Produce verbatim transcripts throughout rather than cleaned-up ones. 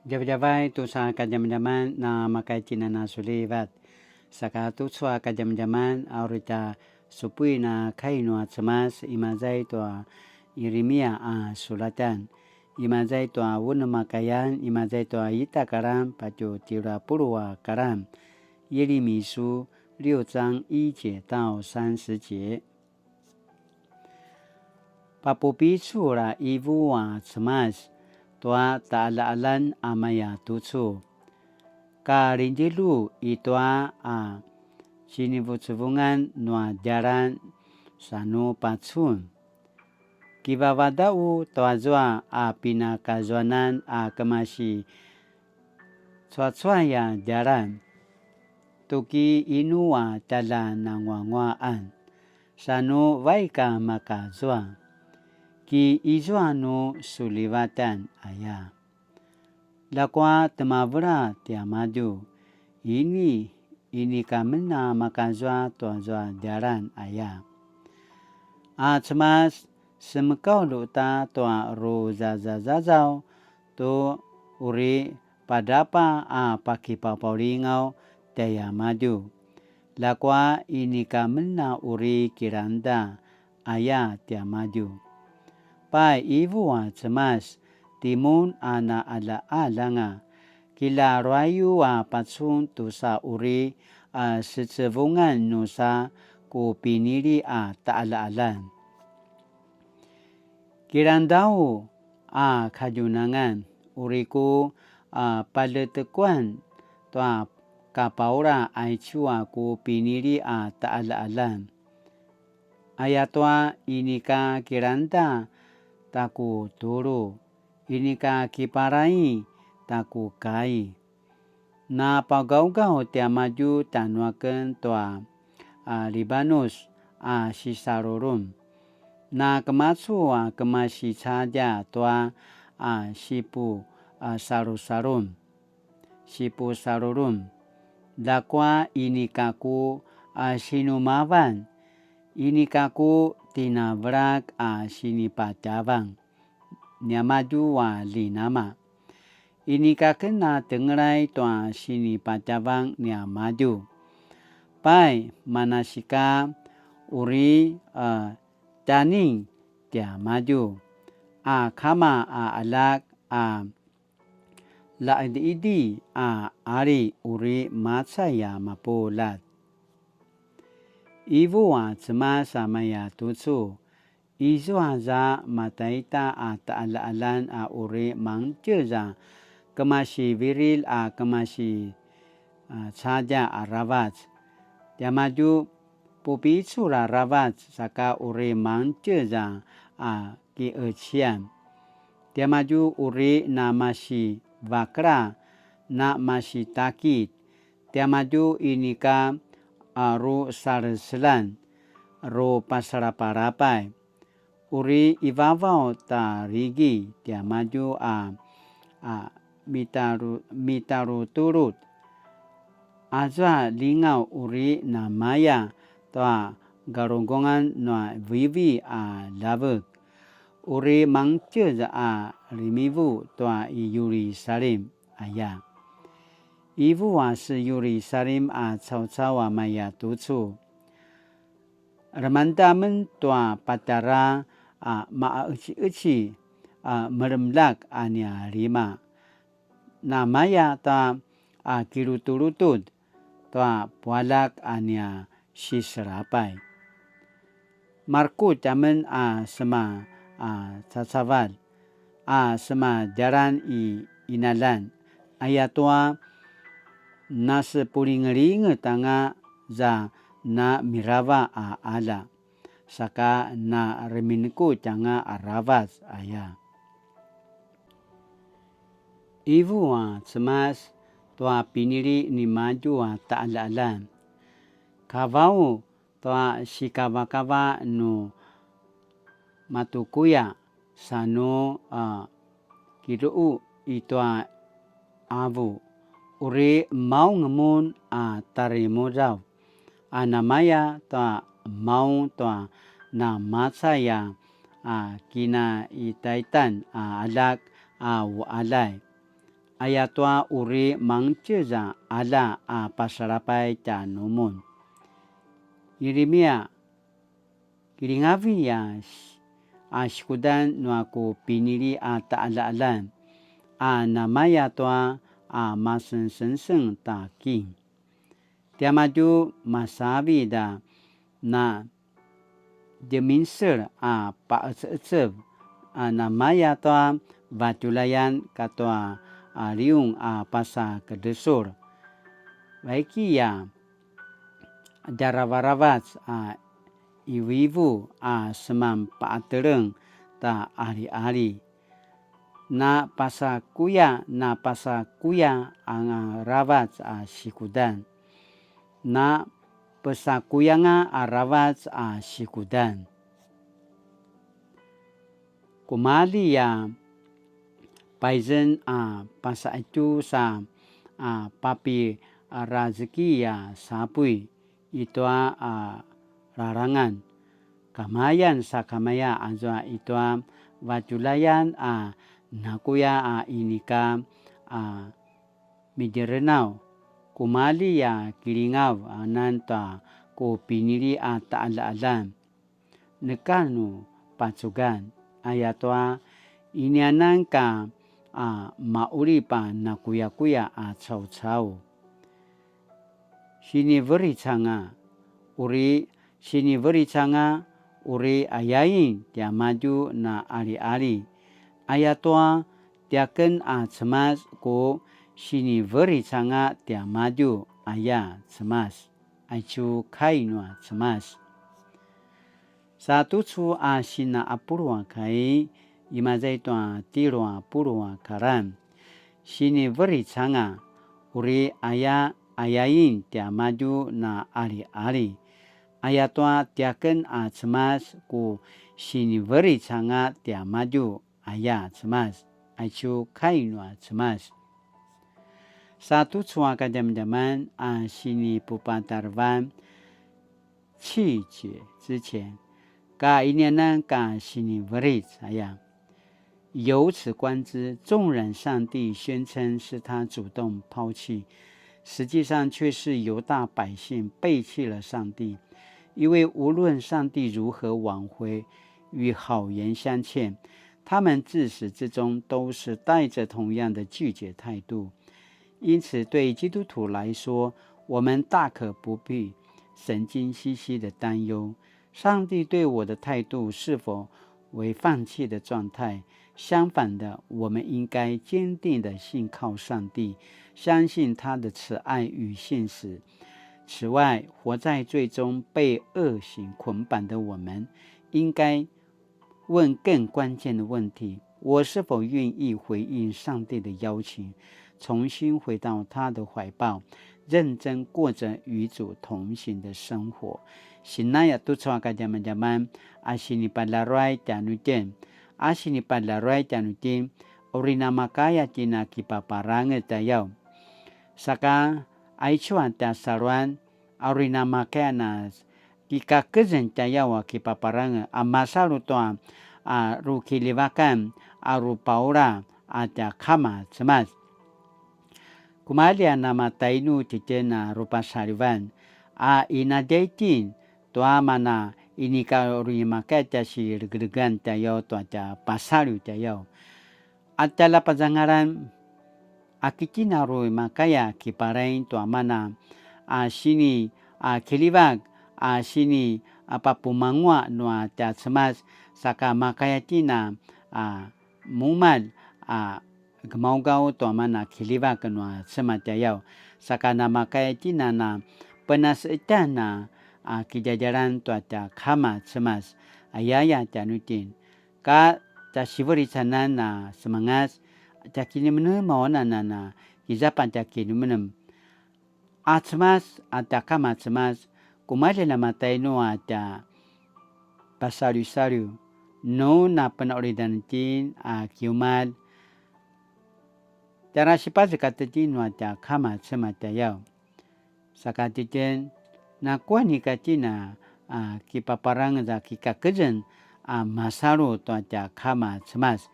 Djavadjavay tusa kadjamadjaman na makaitjinan a sulivat. Saka tucu a kadjamadjaman a uri tja supuin a kai nua Cemas, imaza i tua Yirimia a sulatan. Imaza i tua unem a kayan, imaza i tua ita karan, patje tjelu a puluq a karan. 耶利米書六章一节到三十节。 Papupicul a ivu a Cemas tua taqaljaqaljan a maya tucu. Ka rinljelu i tua a sinivucuvungan nua djalan sa nu pacun. Kivavadaqu tuazua a pinakazuanan a kemasi cuacuay a djalan. Tuki inu a tjaljananguanguaqan, sa nu vaik a makazua, ki izua nu sulivatan aya. Ljakua temavela tiamadju, ini, inika men a makazua tuazua djalan aya. A Cemas, semekaulj uta tua ruzazazazaw tu uri padrapa a pakipapaulingaw tjaiamadju. Ljakua inika men a uri kilangda aya tiamadju. Pai ivu a Cemas, timun a naqaljaqaljanga, kilaruayu a pacun tusa uri a secevungan nusa ku pinili a taqaljaqaljan. Kilangdau a kadjunangan, uri ku a paljetekuan tua kapaula aicu a ku pinili a taqaljaqaljan. Ayatua inika kilangda ta ku tulu, inika kiparai ta ku kai. Na pagaugaw tiamadju tanuaken tua a Libanus a sisalurun. Na kemacu a kemasi cadja tua a sipu a salusalun, sipusalurun. Ljakua inika ku a sinumavan, inika ku tinavelak a sinipatjavang niamadju a linama. Inika ken a tengelay tua sinipatjavang niamadju. Pai, manasika uri a tjaning tiamadju, a kama a aljak a laididi a ali uri macay a mapuljat. Ivu a Cemas a maya tucu, izua za mataita a taqaljaqaljan a uri mangtjez a kemasi viri a kemasi a cadja aravac. Tiamadju pupicul aravac saka uri mangtjez a kiqeciyan. Tiamadju uri namasi vakela, namasi takit. Tiamadju inika a ru saleselan, ru pasalapalapay. Uri ivavaw ta rigi tiamadju a, a mitaru-, mitaruturu. Azua lingaw uri namaya tua galungungan nua vivi a ljavek. Uri mangtjez a rimivu tua i Yurisalim aya. Ivu a se Yurisalim a caucau a maya tucu. Lemangda men tua patjara a maqeciqeci a melemlak a nia lima. Namaya ta a kilutulutud tua pualjak a nia siselapay. Markutj amen a sema a cacavalj a sema djalan i qinaljan, ayatua nasepulingelinget anga za na mirava a qalja, saka na reminekutj anga aravac aya. Ivu a Cemas tua pinili nimadju a taqaljaqaljan. Kavau tua sikavakava nu matukuya sa nu a kiluqu i tua avu, uri maung mun a tarimudav, a namaya tua maung tua namacay a, a kinaitaitan a aljak a uqaljay. ayatua uri mangtjez a qalja a pasalapay tjanumun. Yirimia, kilingavi a s-, a sikudan nua ku pinili a taqaljaqaljan, a namaya tua a masengsengseng ta king. Tiamadju masavid a na djeminsel a paqeceqecev, a namaya tua vatjulayan katua a liung a pasa kedresul. Vaiki a djaravaravac a ivuivu a seman paqateleng ta aliali. Na pasakuya, na pasakuya anga aravac a sikudan. Na pesakuyanga aravac a sikudan. Kumalji a paizen a pasaitu sa a papirazeki a sapuy i tua a larangan. Kamayan sakamaya azua i tua vatjulayan a nakuya a inika a midirenaw. Kumalji a kilingav anan tua ku pinili a taqaljaqaljan. Neka nu pacugan, ayatua inianan ka a maqulip a nakuyakuya a caucau. Sinivericanga, uri, sinivericanga, uri ayain tiamadju na aliali. Ayatua tiaken a Cemas ku sinivericanga tiamadju, aya Cemas. Aicu kai nua Cemas. Sa tucu a sina a pulu a kai, imaza i tua tjelu a pulu a karan. Sinivericanga, uri aya, ayain tiamadju na aliali. Ayatua tiaken a Cemas ku sinivericanga tiamadju, aya Cemas, aicu kai nua Cemas. Sa tucu a kadjamadjaman a sinipupatarevan 七節之前, ka inianan ka siniveric aya. 由此观之，纵然上帝宣称是他主动抛弃，实际上却是犹大百姓背弃了上帝，因为无论上帝如何挽回，与好言相劝，他们自始至终都是带着同样的拒绝态度。因此，对基督徒来说，我们大可不必神经兮兮的担忧，上帝对我的态度是否为放弃的状态？相反的，我们应该坚定地信靠上帝，相信他的慈爱与信实。此外，活在罪中被恶行捆绑的我们，应该问更关键的问题：我是否愿意回应上帝的邀请，重新回到他的怀抱，认真过着与主同行的生活？Sinaya tucu a kadjamadjaman a sinipalaruay tjanuitjen, a sinipalaruay tjanuitjen, uri namakaya tjen a kipaparangez tjayaw. Saka aicu a tja saluan, a uri namakaya na kikakezeng tjayaw a kipaparangez a masalu tua a rukiljivakan a rupaula a tja Kama Cemas. Kumalji a namatainu titjen a rupasalivan a inadjaitin tua mana inika uri makaya tja silegelegan tjayaw tua tja pasaliw tjayaw. A tjaljapazangalan, a kitjen a uri makaya kiparain tua mana a sini a kiljivak a sini a papumanguaq nua tja Cemas, saka makaya tjen a mumalj a gemaugaw tua mana kiljivak nua Cemas tjayaw, saka namakaya tjen a penaseqetjan a kidjadjalan tua tja Kama Cemas, ayaya tjanuitjen. Ka tja sivericanan a semangas, tja kinemenem anan a kizapan tja kinemenem. A Cemas, a tja Kama Cemas, kumalji a namatainu a tja pasaliwsaliw, nu napenaqulidan itjen a kiumalj, tjara sipazekatj itjen nua tja Kama Cemas tjayaw. Saka titjen, nakuya inika tjen a kipaparangez a kikakezeng a masalu tua tja Kama Cemas.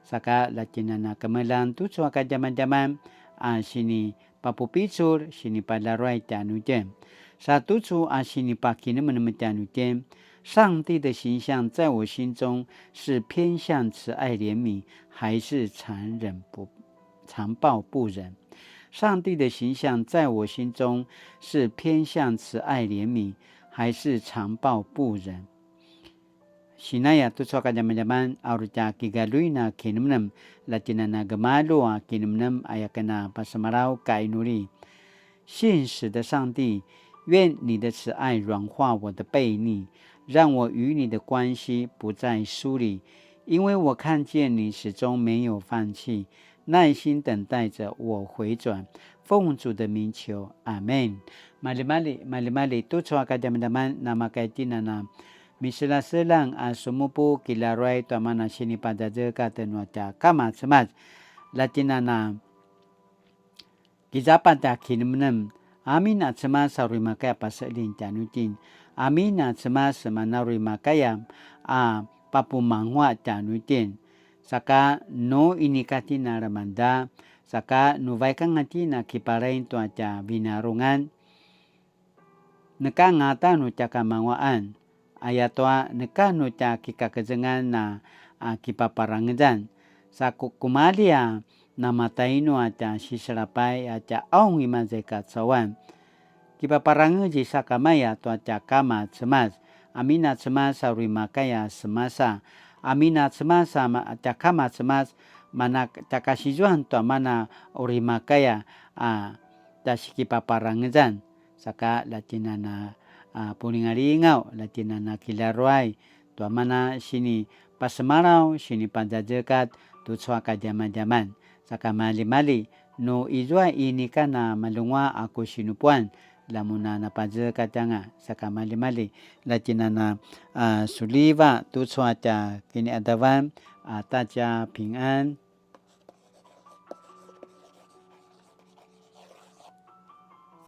Saka la tjinana kemeljang tucu a kadjamadjaman a sinipapupicul, sinipalaruay tjanuitjen. Sa tucu a sinipakinemenem tjanuitjen, 上帝的形象在我心中是偏向慈爱怜悯，还是残忍不，残暴不仁？上帝的形象在我心中是偏向慈爱怜悯，还是残暴不仁？ Sinaya tucu a kadjamadjaman a uri tja kigaluin a kinemnem, la tjinana gemalju a kinemnem aya ken a pasemalaw ka inuli. 信实的上帝，愿你的慈爱软化我的悖逆，让我与你的关系不再疏离，因为我看见你始终没有放弃，耐心等待着我回转。奉主的名求，阿们。Malimali, malimali, tucu a kadjamadjaman, namakaitinana. Miselaselang a sumupu kilaruay tua mana sinipazazekatj nua tja Kama Cemas. La tjinana, kizapat a kinemnem, amin a Cemas a uri makaya paseling tjanuitjen. Amin a Cemas mana uri makaya a papumanguaq tjanuitjen. Saka nu inika tjen a lemangeda, saka nu vaik anga tjen a kiparain tua tja vinarungan. Neka angata nu tja kamanguaqan, ayatua neka nu tja kikakezengan a, a kipaparangezan. Sa ku-, kumalji a namatainu a tja siselapay a tja qaung i maza i kacauan. Kipaparangezi sakamaya tua tja Kama Cemas. Amin a Cemas a uri makaya semasa. Amin a Cemas a ma-, tja Kama Cemas mana tja kasizuan tua mana uri makaya a tja sikipaparangezan. Saka la tjinana, a, pulingalingaw, la tjinana kilaruay, tua mana sinipasemalaw, sinipazazekatj, tucu a kadjamadjaman. Saka malimali, nu izua inika na malunguaq a ku sinupuan, la mun a napazekatj anga, saka malimali, la tjinana, a, suliva, tucu a tja kiniqadavan, a, tatja pingan.